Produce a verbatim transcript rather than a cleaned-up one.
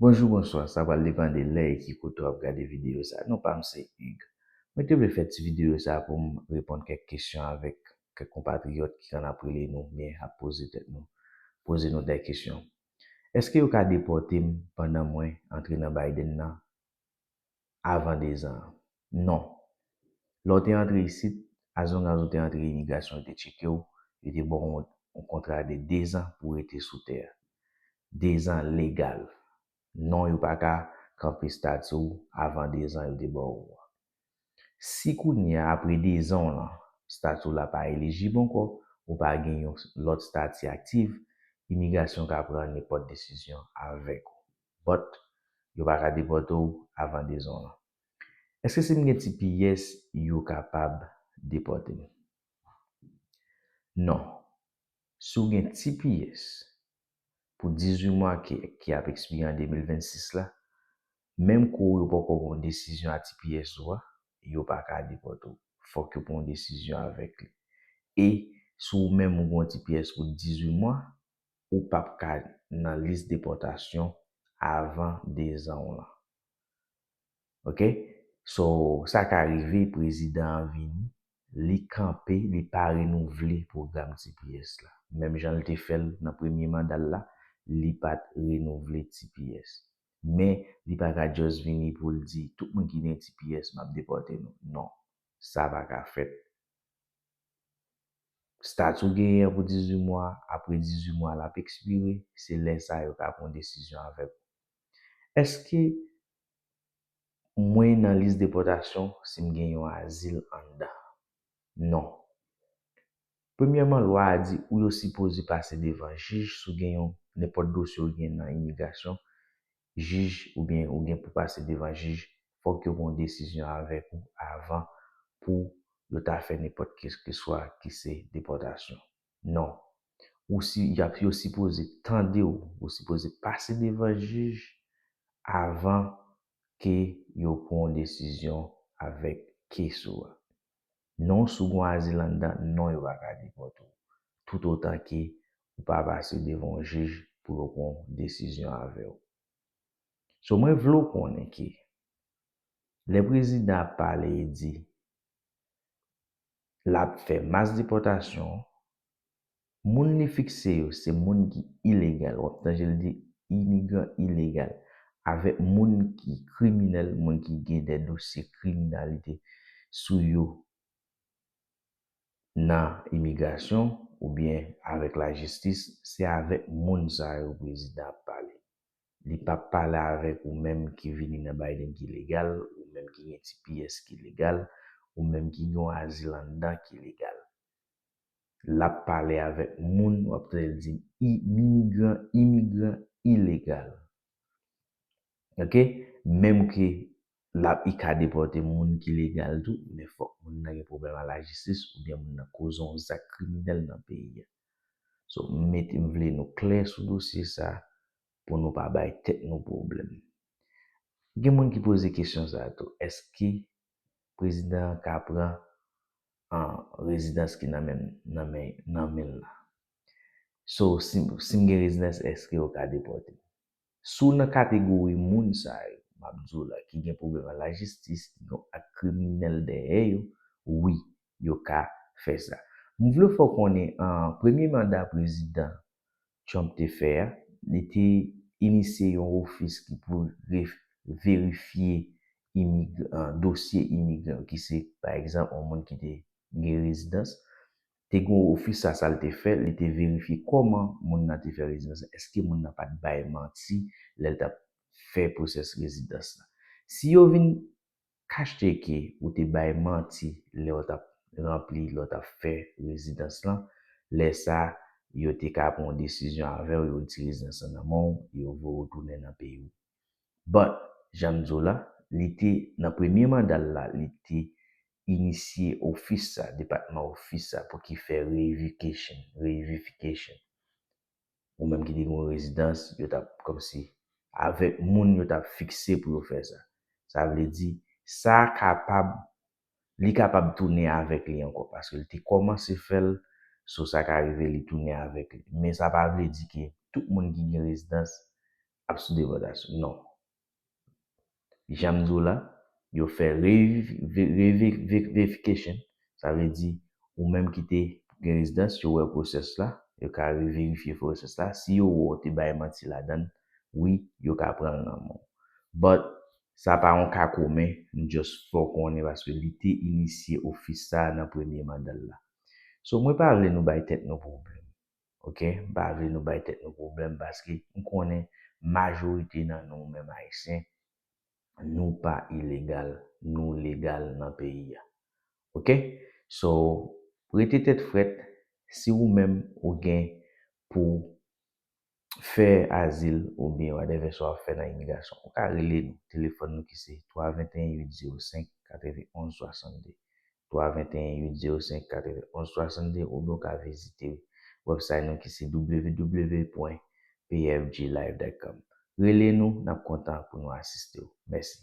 Bonjou, bonswa, sa pral depann de lè e ki kote w ap gade videyo sa. Non pa m se Hugues. Mwen te vle fè ti videyo sa pou m reponn kèk kesyon avèk kèk konpatriyòt ki konn ap rele nou, men ap poze tèt nou, poze nou de kesyon. Èske yo ka depòte m pandan mwen antre nan Biden nan avan dezan an? Non. Lè w te antre isit, as long as ou te antre imigrasyon, yo te tcheke w, yo te ba w yon, yon kontra de dezan pou w rete sou tè a. Dezan legal. Non, yo pa ka kanpe estati w avan dezan yo te ba w an. Si kounye a, apre dezan w lan, estati w la pa elijib ankò, ou pa gen yon lòt estati aktif, imigrasyon ka pran nenpòt desizyon avèk ou. But, yo pa ka depòte w avan dezan w lan. Èske si m gen T P S, yo kapab depòte m? Non. Si w gen T P S pou dizuit mwa ki, ki ap ekspire an de mil vennsis la, menm kou yo poko pran desizyon a T P S ou a, yo pa ka depòte w. Fòk yo pran desizyon avèk li. E si w menm ou gen T P S pou dizuit mwa, ou p ap ka nan lis depòtasyon avan dezan w lan. Ok? So, sa ka rive, prezidan an vini, li kanpe, li pa renouvle pwogram T P S la. Menm jan l te fè l nan premye manda l la, li pa t renouvle T P S. Men, li pa ka just vini pou l di, tout moun ki gen T P S, m ap depòte nou. Non, sa pa ka fèt. Estati w genyen an pou dizuit mwa, apre dizuit mwa l ap ekspire, se lè sa a yo ka pran desizyon avèk ou. Èske mwen nan lis depòtasyon si m gen yon azil anndan? Non. Premyèman, lwa a di ou yo sipoze pase devan jij si w gen yon nenpòt dosye w gen nan imigrasyon, jij oubyen ou gen pou pase devan jij, fòk yo pran yon desizyon avèk ou avan pou yo ta fè nenpòt kèlkeswa ki se depòtasyon. Non. Ou si, y ap, yo sipoze tande w, ou sipoze pase devan jij avan ke yo pran yon desizyon avèk kes ou a. Non, si w gen azil anndan, non, yo pa ka depòte w, toutotan ke ou pa pase devan yon jij pou yo pran yon desizyon avè w. So, mwen vle w konnen ke lè prezidan ap pale, e di l ap fè mas depòtasyon, moun li fikse yo, se moun ki ilegal. W ap tande l di imigran ilegal. Avèk moun ki kriminèl, moun ki gen de dosye kriminalite sou yo nan imigrasyon oubyen avèk lajistis, se avèk moun sa yo prezidan ap pale. Li p ap pale avèk ou menm ki vini nan Biden ki legal, ou menm ki gen T P S ki legal, ou menm ki gen yon azil anndan ki legal. L ap pale avèk moun, w ap tande l di i-, imigran, imigran ilegal. Ok? Menm ke l ap, i ka depòte moun ki legal tou, men fòk moun nan gen pwoblèm a lajistis oubyen moun nan koze yon zak kriminèl nan peyi a. So, m mete, m vle nou klè sou dosye sa pou nou pa bay tèt nou pwoblèm. Gen moun ki poze kesyon sa tou, èske prezidan an ka pran an rezidans ki nan men, nan men, nan men l la? So, si, si m gen rezidans, èske yo ka depòte m? Si w nan kategori moun sa yo, m ap di w la, ki gen pwoblèm a lajistis, ki gen ak kriminèl dèyè yo, wi, yo ka fè sa. M vle fè w konnen, an premye manda prezidan Trump te fè a, li te inisye yon ofis ki pou re-, verifye imig-, an, dosye imigran, ki se, pa egzanp, yon moun ki te gen rezidans, te gen yon ofis sa, sa l te fè, li te verifye kòman moun nan te fè rezidans la, èske moun nan pa t bay manti lè l t ap fè pwosès rezidans la. Si yo vin kache ke ou te bay manti lè w t ap ranpli, lè w t ap fè rezidans lan, lè sa a, yo te ka pran yon desizyon avè w, yo retire rezidans lan nan men w, yo voye w tounen nan peyi w. But, jan m di w la, li te, nan premye manda l la, li te inisye ofis sa, depatman ofis sa, pou ki fè revocation, revification. Ou menm ki te gen yon rezidans, yo t ap, kòmsi, avèk moun yo t ap fikse pou yo fè sa. Sa vle di, sa kapab, li kapab tounen avèk li ankò, paske li te kòmanse fè l, so sa ka rive li tounen avèk li. Men sa pa vle di ke tout moun ki gen rezidans ap sou depòtasyon. Non. Jan m di w la, yo fè revi- ve- revi- ve- verification. Sa vle di, ou menm ki te gen rezidans, yo wè pwosès la, yo ka reverifye pwosès la. Si yo wè w te bay manti ladan l, wi, yo ka pran l nan men w. But, sa pa yon ka komen, m just fè w konnen paske li te inisye ofis sa a nan premye manda l la. So, mwen pa vle nou bay tèt nou pwoblèm. Ok? M pa vle nou bay tèt nou pwoblèm paske m konnen majorite nan nou menm Ayisyen, nou pa ilegal, nou legal nan peyi a. Ok? So, rete tèt frèt, si ou menm ou gen pou fè azil oubyen whatever sa w ap fè nan imigrasyon, ou ka rele nou. Telefòn nou ki se twa venteyen uit zewo senk katrevenonz swasannde. Twa venteyen uit zewo senk katrevenonz swasannde, oubyen ou ka vizite website nou ki se w w w pwen p f g live dot com. Rele nou, n ap kontan pou nou asiste w. Mèsi.